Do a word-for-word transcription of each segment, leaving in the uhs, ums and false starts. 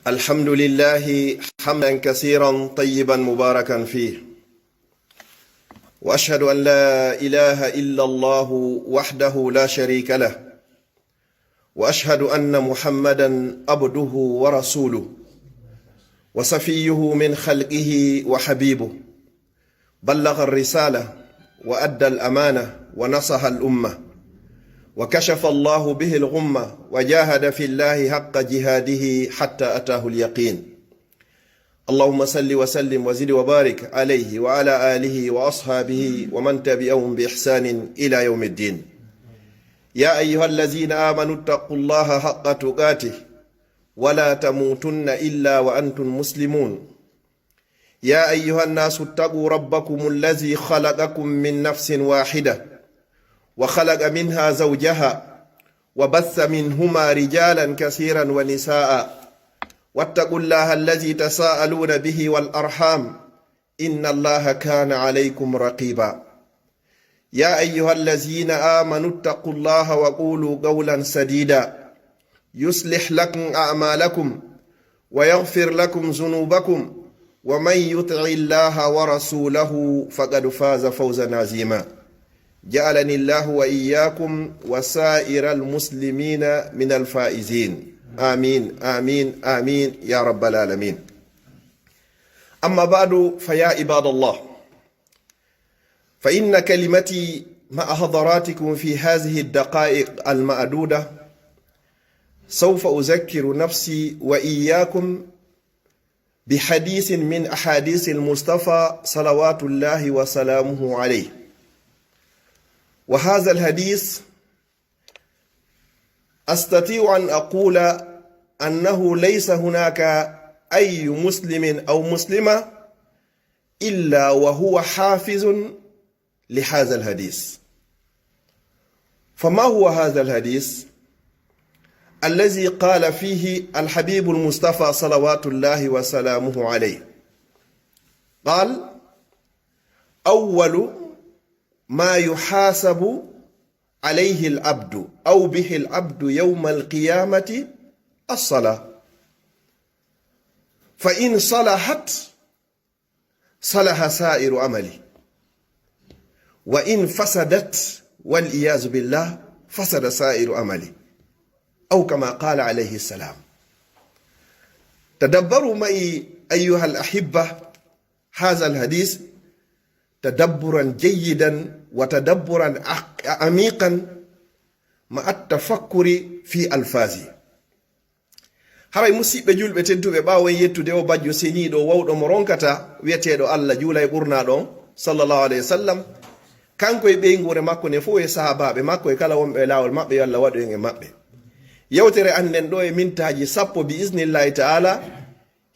الحمد لله حمدا كثيرا طيبا مباركا فيه. وأشهد أن لا إله إلا الله وحده لا شريك له. وأشهد أن محمدا عبده ورسوله. وصفيه من خلقه وحبيبه. بلغ الرسالة وأدى الأمانة ونصح الأمة وكشف الله به الغمة وجاهد في الله حق جهاده حتى أتاه اليقين. اللهم صل وسلم وزد وبارك عليه وعلى آله وأصحابه ومن تبعهم بإحسان إلى يوم الدين. يا أيها الذين آمنوا اتقوا الله حق تقاته ولا تموتن إلا وأنتم مسلمون. يا أيها الناس اتقوا ربكم الذي خلقكم من نفس واحدة وخلق منها زوجها وبث منهما رجالا كثيرا ونساء واتقوا الله الذي تساءلون به والأرحام إن الله كان عليكم رقيبا. يا أيها الذين آمنوا اتقوا الله وقولوا قولا سديدا يصلح لكم أعمالكم ويغفر لكم ذنوبكم ومن يطع الله ورسوله فقد فاز فوزا عظيما. جعلني الله وإياكم وسائر المسلمين من الفائزين. آمين، آمين، آمين يا رب العالمين. أما بعد، فيا عباد الله، فإن كلمتي مع حضراتكم في هذه الدقائق المعدودة سوف أذكر نفسي وإياكم بحديث من أحاديث المصطفى صلوات الله وسلامه عليه. وهذا الحديث أستطيع أن أقول أنه ليس هناك أي مسلم أو مسلمة إلا وهو حافظ لهذا الحديث. فما هو هذا الحديث الذي قال فيه الحبيب المصطفى صلوات الله وسلامه عليه؟ قال: أول ما يحاسب عليه العبد أو به العبد يوم القيامة الصلاة، فإن صلحت صلح سائر عمله، وإن فسدت والعياذ بالله فسد سائر عمله، أو كما قال عليه السلام. تدبروا معي أيها الأحبة هذا الحديث تدبرا جيدا وتدبرا عق-، عميقا مع التفكر في ألفاظه. Haray, musiɓɓe julɓe tedduɓe, ɓaawo en yettude o bajjo seniiɗo, wawɗo mo ronkata, wi'eteeɗo Allah, juula e ɓurnaaɗo on, sallallahu alayhi wa sallam, kanko e ɓeynguure makko nden fof, e sahaabaaɓe makko, e kala wonɓe e laawol maɓɓe, yo Allah waɗu en e maɓɓe. Yewtere an nden ɗo e mintaaji sappo, bi isnillahi ta'ala,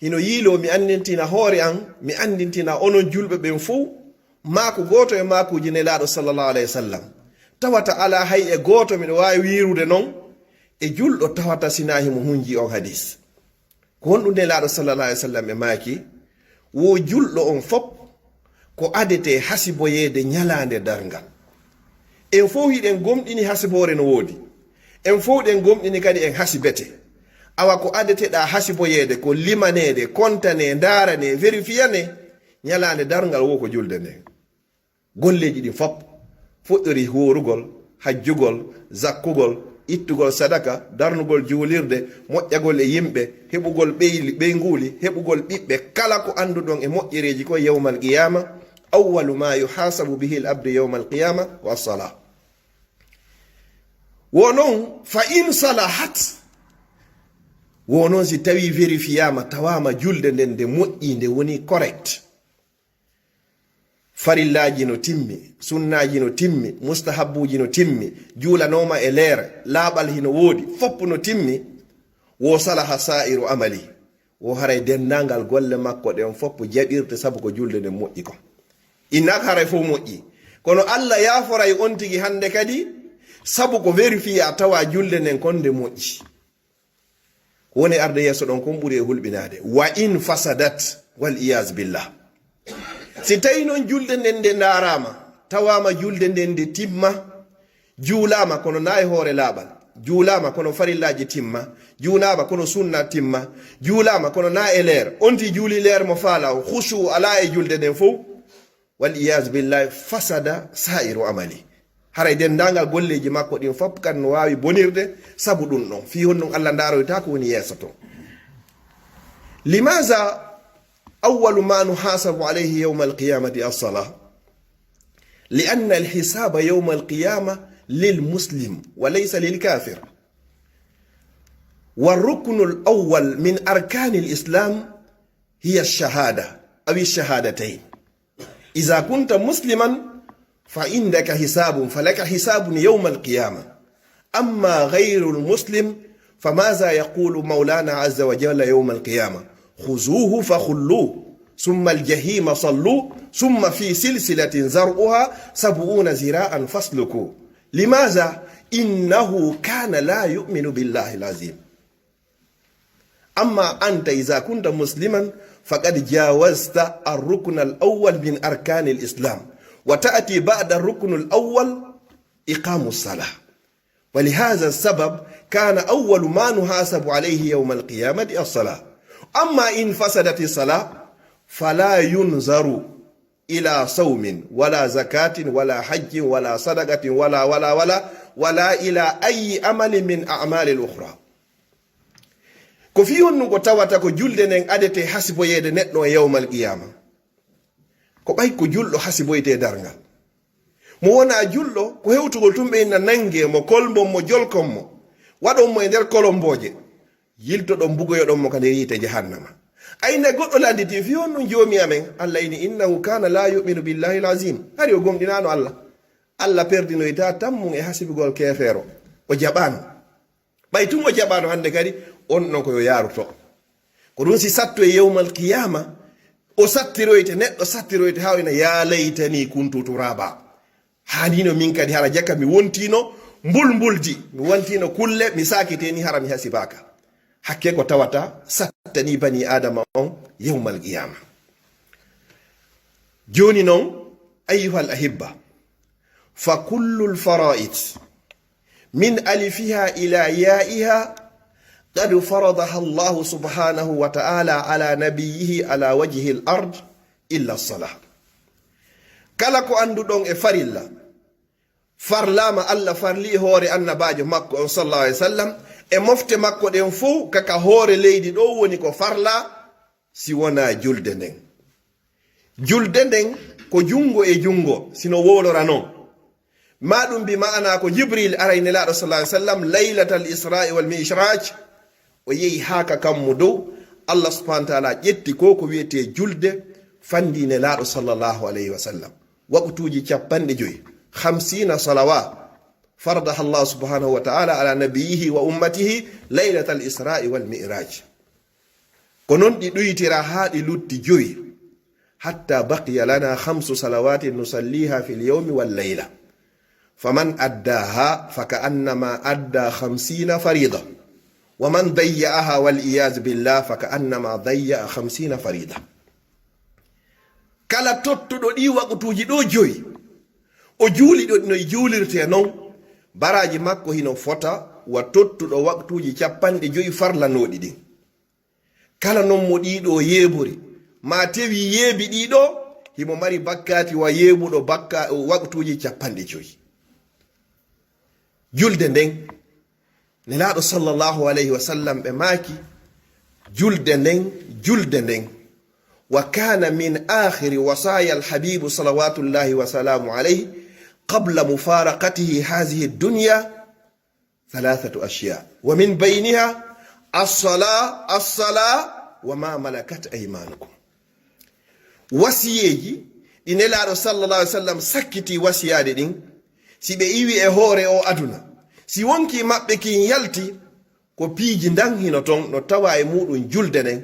hino yiiloo mi anndintina hoore an, mi anndintina onon julɓe ɓen fow, maaku gooto e maakuuji Nelaaɗo, sallallahu alayhi wa sallam. Tawata alaa hay e gooto, miɗo waawi wiirude non, e julɗo tawata sinaa himo hunji on hadis. Ko honɗum Nelaaɗo, sallallahu alayhi wa sallam, e maaki? Wo julɗo on fop ko adetee hasiboyeede ñalaande darngal. En fow hiɗen gomɗini hasiboore no woodi. En fow ɗen gomɗini kadi en hasibete. Awa, ko adeteɗaa hasiboyeede, ko limaneede, kontanee, ndaaranee, verifiyanee ñalaande darngal, wo ko julde nden. Golleeji ɗin fop, fuɗɗori hoorugol, hajjugol, zakkugol, ittugol sadaka, darnugol juulirde, moƴƴagol e yimɓe, heɓugol ɓeyli-, ɓeynguuli, heɓugol ɓiɓɓe, kala ko annduɗon e moƴƴereeji ko yawmal qiyaama, awwalu ma yuhasabu bihi al abdu yawmal qiyaama wa as-salaa. Wo non, fa in salahat, wo non si tawii vérifiyaama, tawaama julde nden nde moƴƴii, nde woni correct. Farillaaji no timmi, sunnaaji no timmi, mustahabbuuji no timmi, juulanooma e leere, laaɓal hino woodi, fop no timmi, wo salaha saa'iru amali, wo haray denndaangal golle makko ɗen fop jaɓirte sabu ko julde nden moƴƴi kon. Innaaka haray fow moƴƴi. Kono Allah yaaforay on tigi hannde kadi, sabu ko vérifié a tawa julde nden kon nde moƴƴi. Ko woni arde yeeso ɗon kon ɓuri e hulɓinaade. Wa in fasadat, wal iyaazu billah. Si tawi non julde nden nde ndaaraama, tawaama julde nden nde timma, juulaama, kono naa e hoore laaɓal. juulaama kono farillaaji timma, juulaama kono sunna timma, juulaama kono na e leer, on ti juuli leer mo faala o, khushu alaa e julde nden fow, wal iyaazu billahi, fasada saa'iru amali. Haray denndaangal golleeji makko ɗin fof kan no waawi bonirde sabu ɗum ɗon. Fii honɗum Allah ndaaroyta ko woni yeeso ton. Limaza awwalu ma nuhasabu alayhi yawma alqiyamati as-salah? Li anna alhisaba yawma alqiyama lil muslim wa laysa lil kafir. Wa ruknu al-awwal min arkani al-islam hiya ash-shahada aw ash-shahadatayn. Iza kunta musliman fa indaka hisabun, falaka hisabun yawma alqiyama. Amma ghayru almuslim, famaza yaqulu Mawlana azza wa jalla yawma alqiyama? Khuzuhu fakhullu, thumma aljahima sallu, thumma fi silsilatin zar'uha sab'una zira'an fasluku. Limaza? Innahu kana la yu'minu billahi alazim. Amma anta iza kunta musliman faqad jawazta ar-rukna al-awwal min arkani al-islam wa ta'ti ba'da ar-rukn al-awwal iqamu as-salah. Wa li hadha as-sabab kana awwalu ma nuhasabu alayhi yawm al-qiyamati as-salah. Amma in fasadat as-salah fala yunzaru ila sawmin wala zakatin wala hajjin wala sadaqatin wala, wala, wala, wala ila ayyi amalin min a'mali al-ukhra. Ko fii honɗum ko tawata ko julde nden adetee hasiboyeede neɗɗo e yawmal qiyaama? Ko ɓay ko julɗo hasiboytee darngal. Mo wonaa julɗo, ko hewtugol tun ɓe inna nanngee mo, kolmbon mo, jolkon mo, waɗon mo e nder kolombooje, yiltoɗon mbugoyoɗon mo ka nder yiite jahannama. Ayne goɗɗo lannditi fii honɗum Joomi amen? Allah ini, "Innahu kana la yu'minu billahi al-azim." Hari o gomɗinaano Allah. Allah perdinoyta tammum e hasibugol keefeero. O jaɓaano. Ɓay tun o jaɓaano hannde kadi, on ɗon ko yo yaaru to. Ko ɗun si sattoye yawmal qiyaama, o sattiroyte, neɗɗo sattiroyte haa o ina, "Yaa laytanii kuntu turaaba." Haanino min kadi hara jaka mi wontiino mbulmbuldi, mi wontiino kulle, mi saakitee ni hara mi hasibaaka. Hakke ko tawata sattanii banii Aadama on yawmal qiyaama. Jooni non, ayyuhal ahibba, fa kullul faraa'id min alifiha ila yaa'iha qad faradaha Allahu subhanahu wa ta'ala ala nabiyyihi ala wajhil ard illa as-salah. Kala ko annduɗon e farilla, farlaama, Allah farli e hoore annabaajo makko on sallallahu alaihi wasallam, e mofte makko ɗen fow, ka ka hoore leydi ɗo woni ko farla, si wonaa julde nden. Julde nden ko junngo e junngo, si no wowlora non. Maa ɗum bi ma'ana ko Jibril aray Nelaaɗo sallallahu alaihi wasallam laylatal Isra'i wal Mi'raj, o yehi haa ka kammu dow, Allah subhanahu wa ta'ala ƴetti ko ko wi'etee julde, fandi Nelaaɗo sallallahu alaihi wasallam. Waqtuuji cappanɗe joyi, khamsina salawa, faradaha Allah subhanahu wa ta'ala ala nabiyyihi wa ummatihi laylatal Isra'i wal Mi'raj. Ko non ɗi ɗuytira haa ɗi lutti joyi. Hatta baqiya lana khamsu salawatin nusalliha fil yawmi wal layla. Faman addaha fa ka'annama adda khamsina farida. Wa man dayya'aha wal iyaz billah fa ka'annama dayya'a khamsina farida. Kala tottuɗo ɗi waqtuuji ɗo joyi, o juuli ɗo no juulirtee non, baraaji makko hino fota wa tottuɗo waqtuuji cappanɗe joyi farlanooɗi ɗin. Kala non mo ɗiɗo yeebori, maa tewi yeebi ɗiɗo, himo mari bakkaati wa yeebuɗo bakka-, waqtuuji cappanɗe joyi. Julde nden, Nelaaɗo sallallahu alayhi wa sallam ɓe maaki, julde nden, julde nden. Wa kana min akhiri wasaya al-habibu salawatullahi wa salamu alayhi qabla mufaraqatihi hadhihi ad-dunya thalathatu ashya. Wa min bayniha as-sala, as-sala wa ma malakat aymanukum. Wasiyeeji ɗi Nelaaɗo sallallahu alaihi wasallam sakkiti wasiyaade ɗin, si ɓe iwi e hoore o aduna, si wonkii maɓɓe kin yalti, ko piiji ndan hino ton no tawa e muɗum julde nden.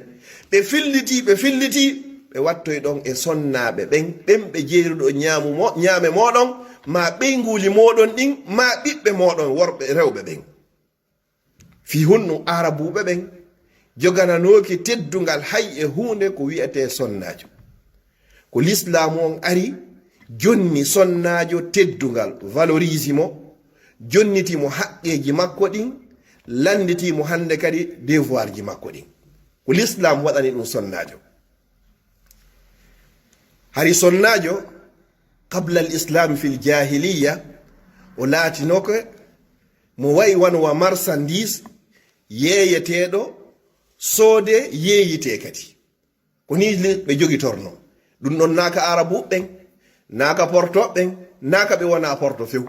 Ɓe filliti, ɓe filliti, ɓe wattoy ɗon e sonnaaɓe ɓen, ɓen ɓe jeeruɗo ñaamu mo-, ñaame mooɗon, maa ɓeynguuli mooɗon ɗin, maa ɓiɓɓe mooɗon worɓe, rewɓe ɓen. Fii honɗum Aarabuuɓe ɓen jogananooki teddungal hay e huunde ko wi'etee sonnaajo? Ko Lislaamu on ari, jonni sonnaajo teddungal, valorise mo, jonniti mo haqqeeji makko ɗin, lannditi mo hannde kadi devoir ji makko ɗin. Ko l'islam waɗani ɗum sonnaajo. Hari sonnaajo, qabla al islam fil jahiliya, o laatinoke mo wayi wano wa marchandise yeeyeteeɗo, soode, yeeyitee kadi. Ko ni li-, ɓe jogitorno. Ɗum ɗon naaka Arabu ɓen, naaka Porto ɓen, naaka ɓe wona Porto few.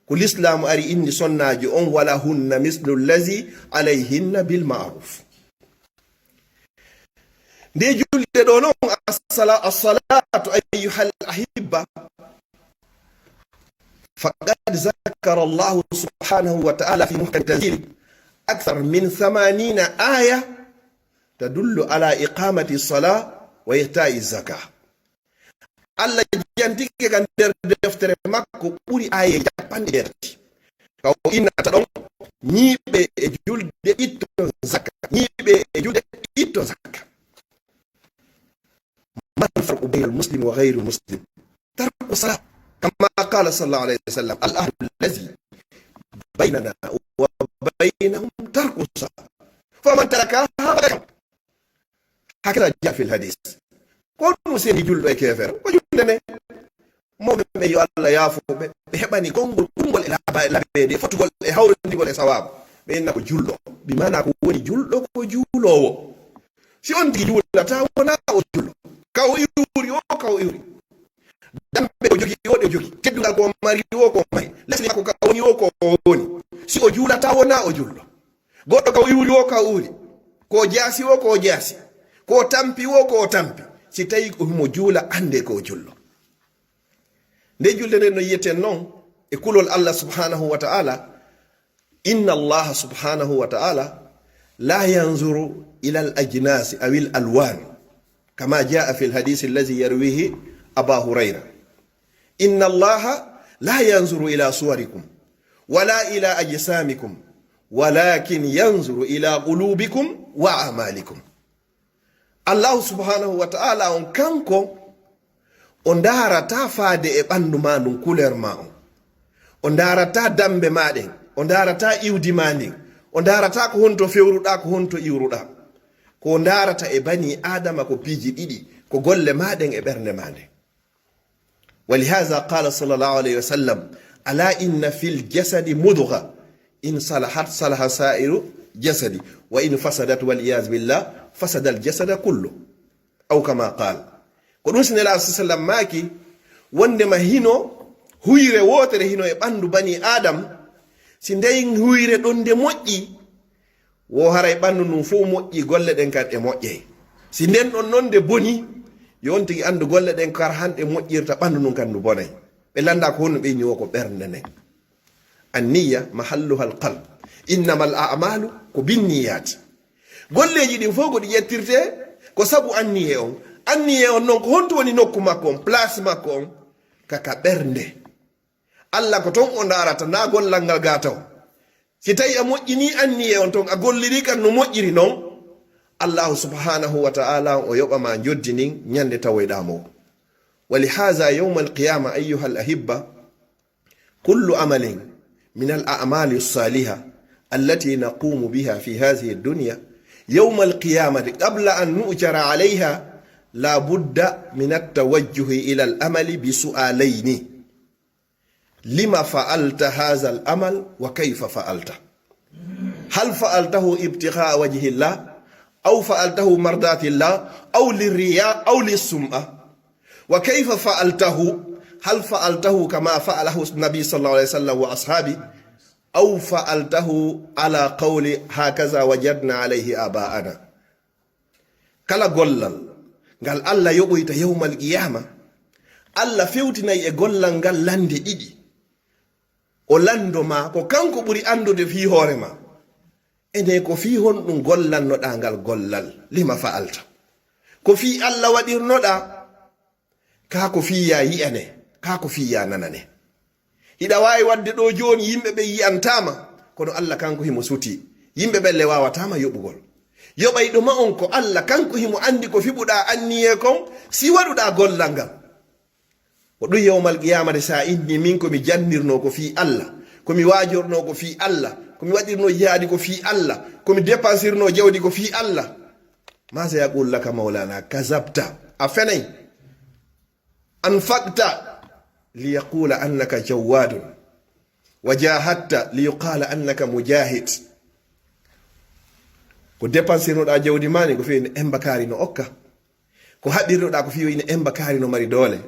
Ko l'islam ari inni sonnaajo on, wala hunna mislu lazi alayhinna bil ma'ruf. Nde julde ɗo non, assala-, assalatu ayyuhal ahibba, faqad zakara Allahu subhanahu wa ta'ala fi muhkami tanzili akthar min thamanina aya tadullu ala iqamati sala wa ita'i zaka. Allah jantike ka nder deftere makko ɓuri aaye capanɗe jeetati. Ka o innata ɗon, ñiiɓe e julde, itto zakka. Ñiiɓe e julde, itto zakka. ما الفرق بين المسلم وغير المسلم؟ ترك الصلاة. كما قال صلى الله عليه وسلم: العهد الذي بيننا وبينهم ترك الصلاة، فمن تركها فقد كفر. هكذا جاء في الحديث. Ko ɗum seedi julɗo e keefeero? Ko julde nde. Mawɓe ɓe, yo Allah yaafo ɓe, ɓe heɓani konngol ɓurngol e laba-, labeede, fotugol e hawrindigol e sawaabu. Ɓe inna ko julɗo. Bi maana ko woni julɗo ko juuloowo. Si on tigi juulataa, wonaa o julɗo. Ka o iwri o, ka o iwri. Dambe o jogi o, ɗe o jogi. Teddungal ko mari o, ko mari. Lesdi ko ka woni o, ko o woni. Si o juulataa, wonaa o julɗo. Goɗɗo ka o iwri o, ka o iwri. Ko o jaasi o, ko o jaasi. Ko o tampi o, ko o tampi. Si tawi ko himo juula, annde ko o julɗo. Nde julde nden no yiyeten non e kulol Allah subhanahu wa ta'ala. إن الله سبحانه وتعالى لا ينظر إلى الأجناس أو الألوان، كما جاء في الحديث الذي يرويه أبا هريرة: إن الله لا ينظر إلى صوركم ولا إلى أجسامكم، ولكن ينظر إلى قلوبكم وأعمالكم. Allahu subhanahu wa ta'ala on kanko, o ndaarataa faade e ɓanndu maa ndun, couleur maa on. O ndaarataa dambe maa ɗen. O ndaarataa iwdi maa ndin. O ndaarataa ko honto fewruɗaa, ko honto iwruɗaa. Ko o ndaarata e banii Aadama ko piiji ɗiɗi, ko golle maa ɗen e ɓernde maa nden. ولهذا قال صلى الله عليه وسلم: ألا إن في الجسد مضغة إن صلحت صلح سائر الجسد وإن فسدت والعياذ بالله فسد الجسد كله. أو كما قال. Ko ɗum si Nelaaɗo sallam maaki, wondema hino, huyre wootere hino e ɓanndu banii Aadam, si nden huyre ɗon nde moƴƴi, wo haray ɓanndu ndun fow moƴƴi, golle ɗen kadi ɗe moƴƴay. Si nden ɗon non nde boni, yo on tigi anndu golle ɗen kar han ɗe moƴƴirta, ɓanndu ndun kadi ndu bonay. Ɓe lannda ko honno ɓe inni, wo ko ɓernde nden. Anniya mahalluha alqalb. Innamal a'malu ko binniyati. Golleeji ɗin fow ko ɗi ƴettirte ko sabu anniye on. Anniye on non ko honto woni nokku makko on, place makko on? Ka, ka ɓernde. Allah ko ton o ndaarata, naa gollal ngal gaa taw. Si tawi a moƴƴini anniye on ton, a golliri kan no moƴƴiri non, Allahu subhanahu wa ta'ala o yoɓa ma njoddi ndin ñande tawoyɗaa mo. ولهذا يوم القيامة أيها الأحبة، كل عمل من الأعمال الصالحة التي نقوم بها في هذه الدنيا يوم القيامة قبل أن نؤجر عليها لا بد من التوجه إلى العمل بسؤالين: لم فعلت هذا العمل وكيف فعلته؟ هل فعلته ابتغاء وجه الله أو فعلته مرضاة الله أو للرياء أو للسمعة؟ وكيف فعلته؟ هل فعلته كما فعله النبي صلى الله عليه وسلم وأصحابه أو فعلته على قول هكذا وجدنا عليه آباءنا؟ Kala gollal ngal Allah yoɓoyta yawmal qiyaama, Allah fewtinay e gollal ngal lande ɗiɗi. O lando ma, ko kanko ɓuri anndude fii hoore ma. Ene ko fii honɗum gollannoɗaa ngal gollal? Lima fa'alta? Ko fii Allah waɗirnoɗaa, kaa ko fii yaa yi'ane, kaa ko fii yaa nanane? Hiɗa waawi waɗde ɗoo jooni yimɓe ɓen yi'antaa ma, kono Allah kanko himo sutii. Yimɓe ɓen le waawataa ma yoɓugol. Yoɓayɗo ma on ko Allah, kanko himo anndi ko fiɓuɗaa anniyee kon, si waɗuɗaa gollal ngal. Ko ɗum yawmal qiyaamati, si a inni min ko mi jannirnoo ko fii Allah, Ko mi waajornoo ko fii Allah, ko mi waɗirnoo jihaadi ko fii Allah, ko mi dépensirnoo jawdi ko fii Allah. Maasa yaqulu laka mawlana, kazabta, a fenay. Anfaqta liyaqula annaka jawwadun, wa jahadta liyuqala annaka mujahid. Ko dépensirnoɗaa jawdi maa ni ko fii ene emba kaari no okka. Ko haɓirnoɗaa ko fii ene emba kaari no mari doole.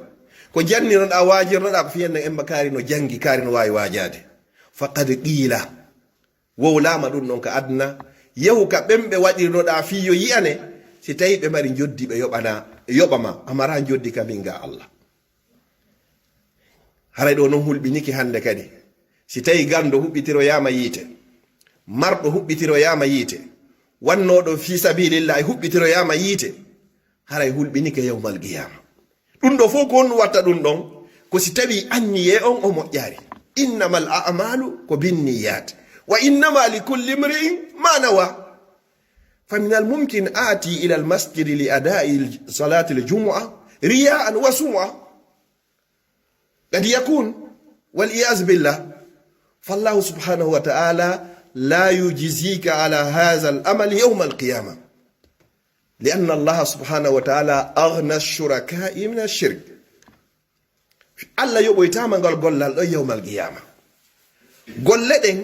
Ko janngirnoɗaa, waajirnoɗaa ko fii ene emba kaari no janngi, kaari no waawi waajaade. Faqad qiila. Wowlaama ɗum ɗon ka aduna, yahu ka ɓen ɓe waɗirnoɗaa fii yo yi'ane, si tawii ɓe mari njoddi ɓe yoɓana, yoɓa ma, a maraa njoddi ka min ga Allah. Haray ɗoo non hulɓinike hannde kadi. Si tawii ganndo huɓɓitiroyaama yiite, marɗo huɓɓitiroyaama yiite, wannooɗo fii sabilillahi huɓɓitiroyaama yiite, haray hulɓinike yawmal qiyaama. Ɗum ɗoo fof ko honɗum watta ɗum ɗon? Ko si tawii anniyee on o moƴƴaali. Innamal a'malu ko binniyat. Wa innama likulli imri'in ma nawa. Fa minal mumkin ati ilal masjidi li adai salati al jumu'a riya'an wa sum'a. Qad yakun, wal iyaz billah. Fallahu subhanahu wa ta'ala la yujzika ala hadha al amal yawm al qiyamah. Li anna Allaha subhanahu wa ta'ala aghna ash-shuraka'i min ash-shirk. Allah yoɓoytaama ngal gollal ɗo yawmal qiyaama. Golle ɗen,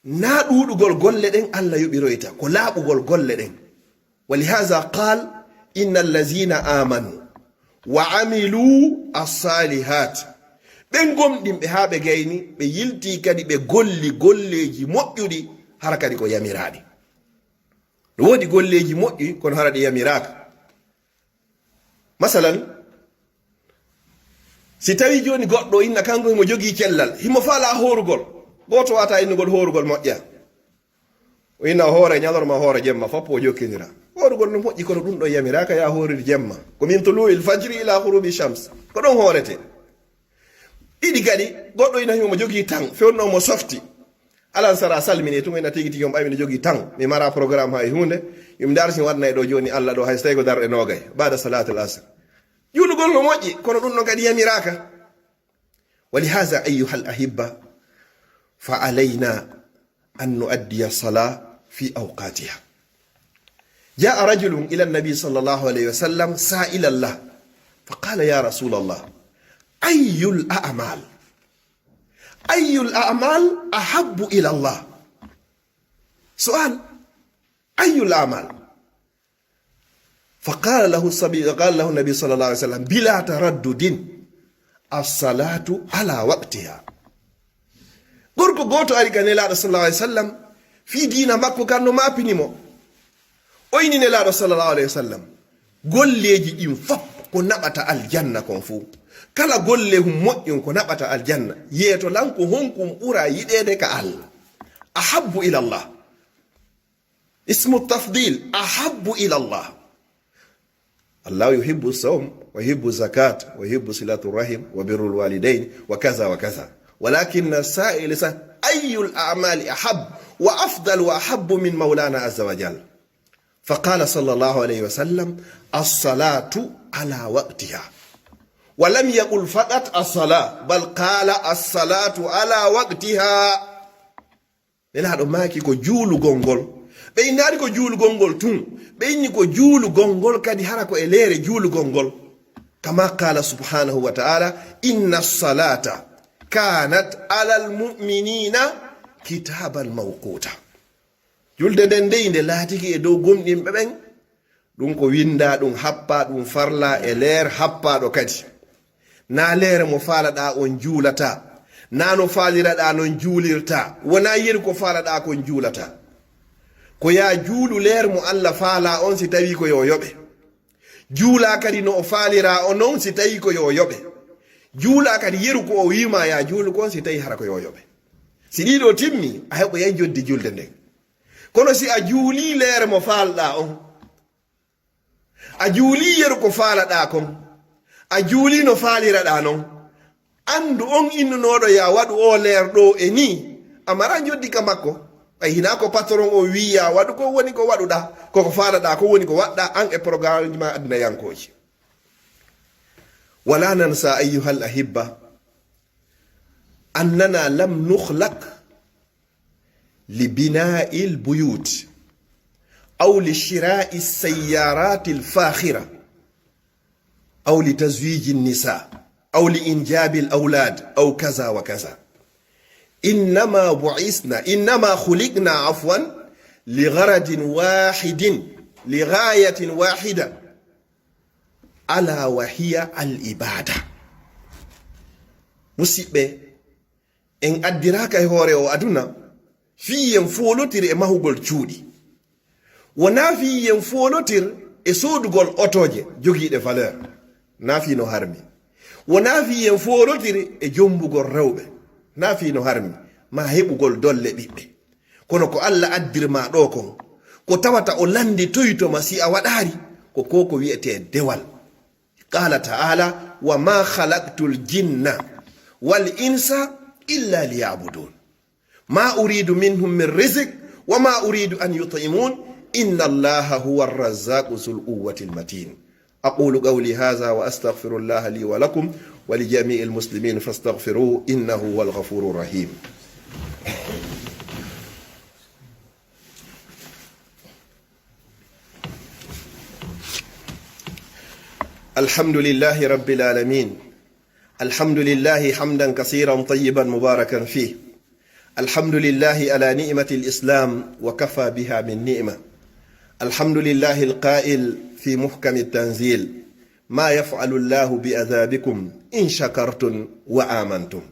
naa ɗuuɗugol golle ɗen Allah yoɓiroyta, ko laaɓugol golle ɗen. Wa lihaza qal, innal lazina amanu wa amilu as-salihat. Ɓen gomɗinɓe haa ɓe gayni, ɓe yilti kadi ɓe golli golleeji moƴƴuɗi, hara kadi ko yamiraaɗi. No woodi golleeji moƴƴi, kono hara ɗi yamiraaka. Masalan, si tawii jooni goɗɗo inna kanko himo jogii cellal, himo faalaa hoorugol, gooto waawataa innugol hoorugol moƴƴaa. O inna o hoora ñalorma, o hoora jemma, foppo o jokkinira. Hoorugol no moƴƴi, kono ɗum ɗon yamiraaka, yaa hoorir jemma. Ko min tuluu'il fajri ilaa ghuruubi shams. Ko ɗon hooretee. Ɗiɗi kadi, goɗɗo ina himo jogii tan, fewndo mo softi. Alan sara salmini tun ina tigi tigi on ɓay miɗo jogii tan. Mi mara programme hay huunde. Yum dar si waɗnay ɗo jooni Allah ɗo hay so tawi ko darɗe noogay. Baada salatul asr. Juulugol no moƴƴi, kono ɗum ɗon kadi yamiraaka. Wa lihaza ayyuhal ahibba, fa alayna an nuaddiya sala fi awqatiha. Jaa rajulun ila nabi sallallahu alayhi wa sallam sa'ilan lah. Fa qala ya rasulallah, ayyul a'mal? Ayyul a'mal ahabbu ila Allah? Su'al, ayyul a'mal? Fa qala lahu sabi-, qala lahu nabi sallallahu alayhi wa sallam, bila taraddudin, as-salatu ala waqtiha. Gorko gooto ari ka Nelaaɗo sallallahu alayhi wa sallam, fii diina makko kan no maapini mo. O inni Nelaaɗo sallallahu alayhi wa sallam, golleeji ɗin fof ko naɓata aljanna kon fof. Kala golle hum moƴƴum ko naɓata aljanna. Yeeto lan ko honkum ɓura yiɗeede ka Allah. Ahabbu ila Allah. Ismu tafdil, ahabbu ila Allah. Allah yuhibbu sawm, wa yuhibbu zakat, wa yuhibbu silatu rahim, wa birrul walidain, wa kaza wa kaza. Walakin sa'il sa, ayyul a'mali ahab, wa afdal wa ahabbu min maulana azza wa jal. Fa qala sallallahu alayhi wa sallam, as-salatu ala waqtiha. Wa lam yaqul faqat as-sala, bal qala as-salatu ala waqtiha. Nelaaɗo maaki ko juulugol ngol. Ɓe innaali ko juulugol ngol tun. Ɓe inni ko juulugol ngol kadi hara ko e leere juulugol ngol. Kama qala subhanahu wa ta'ala, inna salata kanat alal mu'minina kitaban mawquta. Julde nden dey nde laatiki e dow gomɗinɓe ɓen. Ɗum ko winndaa ɗum, happaa ɗum, farlaa e leer happaaɗo kadi. Naa leere mo faalaɗaa on juulataa, naa no faaliraɗaa non juulirtaa, wonaa yeru ko faalaɗaa kon juulataa. Ko yaa juulu leer mo Alla faalaa on si tawii ko yo yoɓe. Juulaa kadi no o faaliraa on non si tawii ko yo yoɓe. Juulaa kadi yeru ko o wiimaa yaa juulu kon si tawii hara ko yo yoɓe. Si ɗii ɗoo timmii, a heɓoyay joddi julde nden. Kono si a juulii leere mo faalɗaa on, a juulii yeru ko faalaɗaa kon, a juulii no faaliraɗaa non, anndu on innunooɗo yaa waɗu oo leer ɗoo e nii, a maraa njoddi ka makko. Ɓay hinaa ko patron on wi'i yaa waɗu kon woni ko waɗuɗaa, ko ko faalaɗaa kon woni ko waɗɗaa an e programmeji maa adunayankooji. Walaa nansaa ayyuhal ahibba, أننا لم نخلق لبناء البيوت أو لشراء السيارات الفاخرة أو لتزويج النساء أو لإنجاب الأولاد أو كذا وكذا. إنما بعثنا، إنما خلقنا، عفوا، لغرض واحد، لغاية واحدة، ألا وهي العبادة. Musidɓe, en addiraaka e hoore o aduna fii yen foolotir e mahugol cuuɗi. Wonaa fii yen foolotir e soodugol otooje jogiiɗe valeur. Naa fii no harmi. Wonaa fii yen foolotir e jombugol rewɓe. Naa fii no harmi. Maa heɓugol dolle ɓiɓɓe. Kono ko Alla addir maa ɗoo kon, ko tawata o lannditoyto ma si a waɗaari, ko ko ko wi'etee dewal. قال تعالى: وما خلقت الجن والإنس إلا ليعبدون. ما أريد منهم من رزق وما أريد أن يطعمون. إن الله هو الرزاق ذو القوة المتين. أقول قولي هذا وأستغفر الله لي ولكم ولجميع المسلمين فاستغفروه إنه هو الغفور الرحيم. الحمد لله رب العالمين. الحمد لله حمدا كثيرا طيبا مباركا فيه. الحمد لله على نعمة الإسلام وكفى بها من نعمة. الحمد لله القائل في محكم التنزيل: ما يفعل الله بعذابكم إن شكرتم وآمنتم.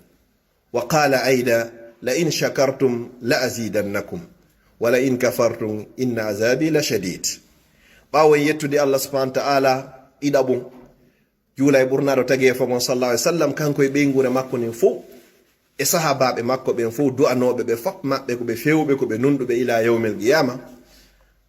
وقال أيضا: لئن شكرتم لأزيدنكم ولئن كفرتم إن عذابي لشديد. Ɓaawo en yettude Allah subhanahu wa ta'ala ɗiɗaɓo, juula e ɓurnaaɗo tageefo mon sallallahu alaihi wasallam, kanko e ɓeynguure makko nin fow, e sahaabaaɓe makko ɓen fow, du'anooɓe ɓe fof maɓɓe, ko ɓe feewɓe, ko ɓe nunɗuɓe ila yawmil qiyama.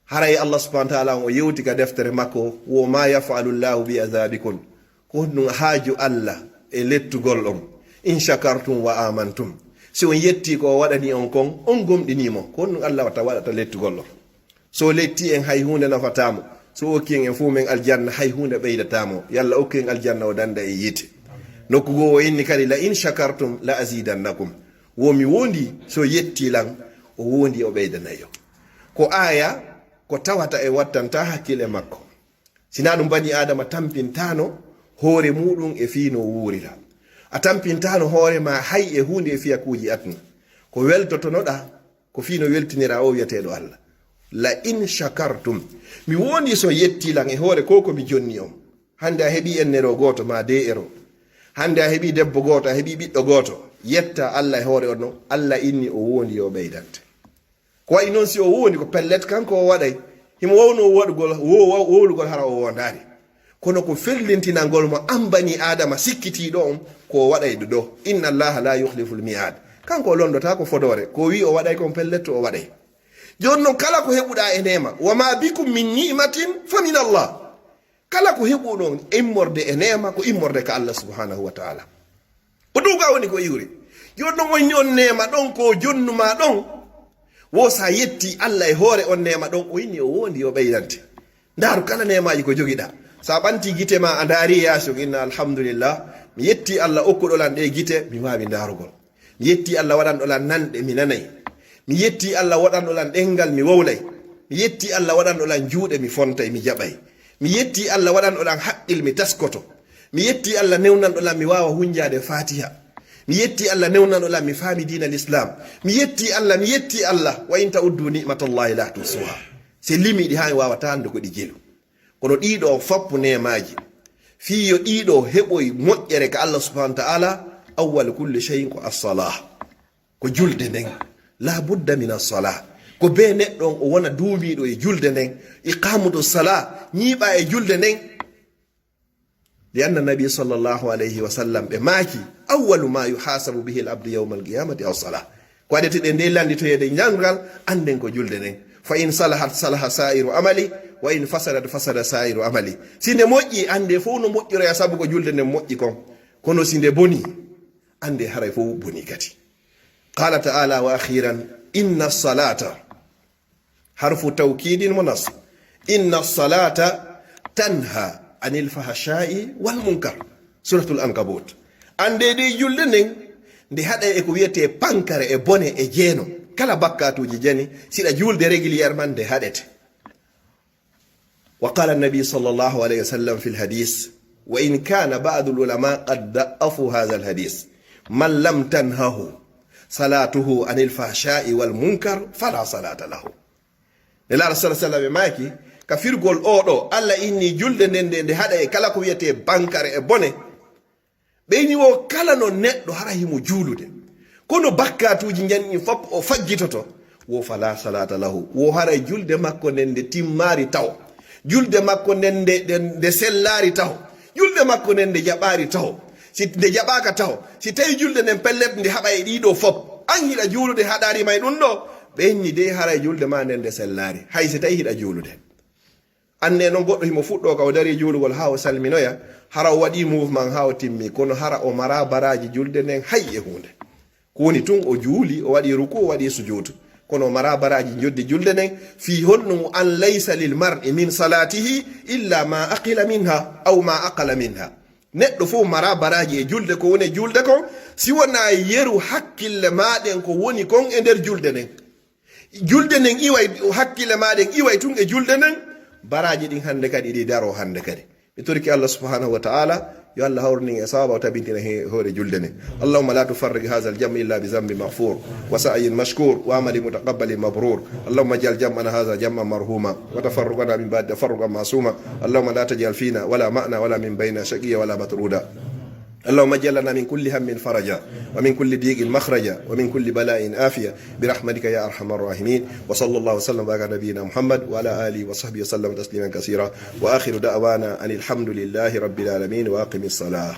Haray Allah subhanahu wa ta'ala on o yewti ka deftere makko, wo ma yaf'alullahu bi azabikum. Ko honɗum haaju Allah e lettugol on? In shakartum wa amantum. Si on yetti ko o waɗani on kon, on gomɗini mo. Ko honɗum Allah wata waɗata lettugol on? So letti en hay huunde nafataa mo. So okki en en fow men aljanna hay huunde ɓeydataa mo. Yalla okki en aljanna o danda e yiite. Nokku goo o inni kadi, la in shakartum la azidannakum. Wo mi wondi, so yetti lan, o wondi o ɓeydanay on. Ko aaya ko tawata e wattanta hakkile makko. Sinaa ɗum bani Aadama tampintaano hoore muuɗum e fii no wuurira. A tampintaano hoore maa hay e huunde e fiyakuuji aduna. Ko weltotonoɗaa, ko fii no weltiniraa o wi'eteeɗo Allah. La in shakartum. Mi wondi so yetti lan e hoore ko ko mi jonni on. Hannde a heɓii ennero gooto maa dee ero. Hannde a heɓii debbo gooto, a heɓii ɓiɗɗo gooto. Yetta Allah e hoore on no. Allah inni o wondi yo ɓeydante. Ko wayi noon si o wondi ko pellet kanko o waɗay. Himo wawno o waɗugol, wo-, wo-, wowlugol hara o wondaani. Kono ko fellintinangol mo an bani Aadama sikkitiiɗo on ko o waɗay ɗo ɗo. Inna Allaha la yukhliful mi'ad. Kanko o londotaa ko fodoore. Ko o wi'i o waɗay kon pellet o waɗay. Jooni noon kala ko heɓuɗaa e neema, wa ma bikum min ni'matin fa min Allah. Kala ko heɓuɗon immorde e neema ko immorde ka Allah subhanahu wa ta'ala. Ko ɗum ka woni ko iwri. Jooni noon o inni on neema ɗon ko jonnu maa ɗon. Wo sa yetti Allah e hoore on neema ɗon, o inni o wondi o ɓeydante. Ndaaru kala neemaaji ko jogiɗaa. Sa ɓanti gite ma a ndaari yaasi on inna alhamdulillah. Mi yetti Allah okkuɗo lan ɗe gite mi waawi ndaarugol. Mi yetti Allah waɗanɗo lan nanɗe mi nanay. Mi yetti Allah waɗanɗo lan ɗenngal mi wowlay. Mi yetti Allah waɗanɗo lan juuɗe mi fontay mi jaɓay. Mi yetti Allah waɗanɗo lan haqqil mi taskoto. Mi yetti Allah newnanɗo lan mi waawa hunjaade Fatiha. Mi yetti Allah newnanɗo lan mi faami diina l'islam. Mi yetti Allah, mi yetti Allah. Wa in ta'uddu ni'matallahi la tuhsuha. Se limi ɗi haa mi waawata anndu ko ɗi jelu. Kono ɗiɗo foppu neemaaji. Fii yo ɗiɗo heɓoy moƴƴere ka Allah subhanahu wa ta'ala, awwal kulli shay'in ko as-salah. Ko julde nden. La budda min as-salah. Ko bee neɗɗo on o wona duumiiɗo e julde nden. Iqamatu salah, ñiiɓa e julde nden. Li anna nabi sallallahu alayhi wa sallam ɓe maaki, awwalu ma yuhasabu bihi al-abdu yawma al-qiyamati as-salah. Ko adete ɗe nde lannditoyeede ñanngal, annden ko julde nden. Fa in salahat salaha sa'iru amali, wa in fasadat fasada sa'iru amali. Si nde moƴƴi, anndee fow no moƴƴiroya sabu ko julde nden moƴƴi kon. Kono si nde boni, anndee haray fow boni kadi. Qala ta'ala wa akhiran, inna salata, harfu tawkidin wa nasb. Inna salata tanha anil fahsha'i wal munkar. Suratul Ankabut. Anndee ɗe julde nden, Nde haɗa e ko wiyetee pankare e bone e jeeno. Kala bakkaatuuji jani, siɗa juulde régulièrement nde haɗete. وقال النبي صلى الله عليه وسلم في الحديث، وإن كان بعض العلماء قد ضعفوا هذا الحديث: من لم تنهه صلاته عن الفحشاء والمنكر فلا صلاة له. Nelaaɗo sala sallam e maaki, ka firgol oo ɗoo, Allah inni julde nden nde nde haɗa e kala ko wiyetee bankare e bone. Ɓeyni wo kala no neɗɗo hara himo juulude. Kono bakkaatuuji njanɗi fof o faggitoto. Wo fala salata lahu. Wo haray julde makko nden nde timmaari taw. Julde makko nden nde, nde, nde sellaari taw. Julde makko nden nde jaɓaari taw. Si nde jaɓaaka taw. Si tawi julde nden pellet nde haɓa e ɗiɗo fof. An hiɗa juulude haɗaari may ɗum ɗo. Ɓeyni dey haray julde ma nden nde sellaari. Hay si tawi hiɗa juulude. Annde noon goɗɗo himo fuɗɗoo ka o darii juulugol haa o salminoya, hara o waɗii mouvement haa o timmi, kono hara o maraa baraaji julde nden hay e huunde. Ko woni tun o juuli, o waɗii ruku, o waɗii sujuudu. Kono o maraa baraaji joddi julde nden, fii honɗum an laysa lil mar'i min salatihi illa ma aqila minha, aw ma aqala minha. Neɗɗo fof maraa baraaji e julde ko woni e julde kon, si wonaa yeru hakkille maa ɗen ko woni kon e nder julde nden. Julde nden iway, hakkille maa ɗen iway tun e julde nden. Baraaji ɗin hannde kadi iɗi daroo hannde kadi. Mi torike Allah subhanahu wa ta'ala, yo Allah hawrinin e sawaba o tabintina he hoore julde nden. اللهم لا تفرق هذا الجمع إلا بذنب مغفور وسعي مشكور وعمل متقبل مبرور. اللهم اجعل جمعنا هذا جمعا مرحوما وتفرقنا من بعده تفرقا معصوما. اللهم لا تجعل فينا ولا معنا ولا من بيننا شقيا ولا مطرودا. اللهم اجعل لنا من كل هم فرجا ومن كل ضيق مخرجا ومن كل بلاء عافية برحمتك يا أرحم الراحمين. وصلى الله وسلم وبارك على نبينا محمد وعلى آله وصحبه وسلم تسليما كثيرا. وآخر دعوانا أن الحمد لله رب العالمين. وأقم الصلاة.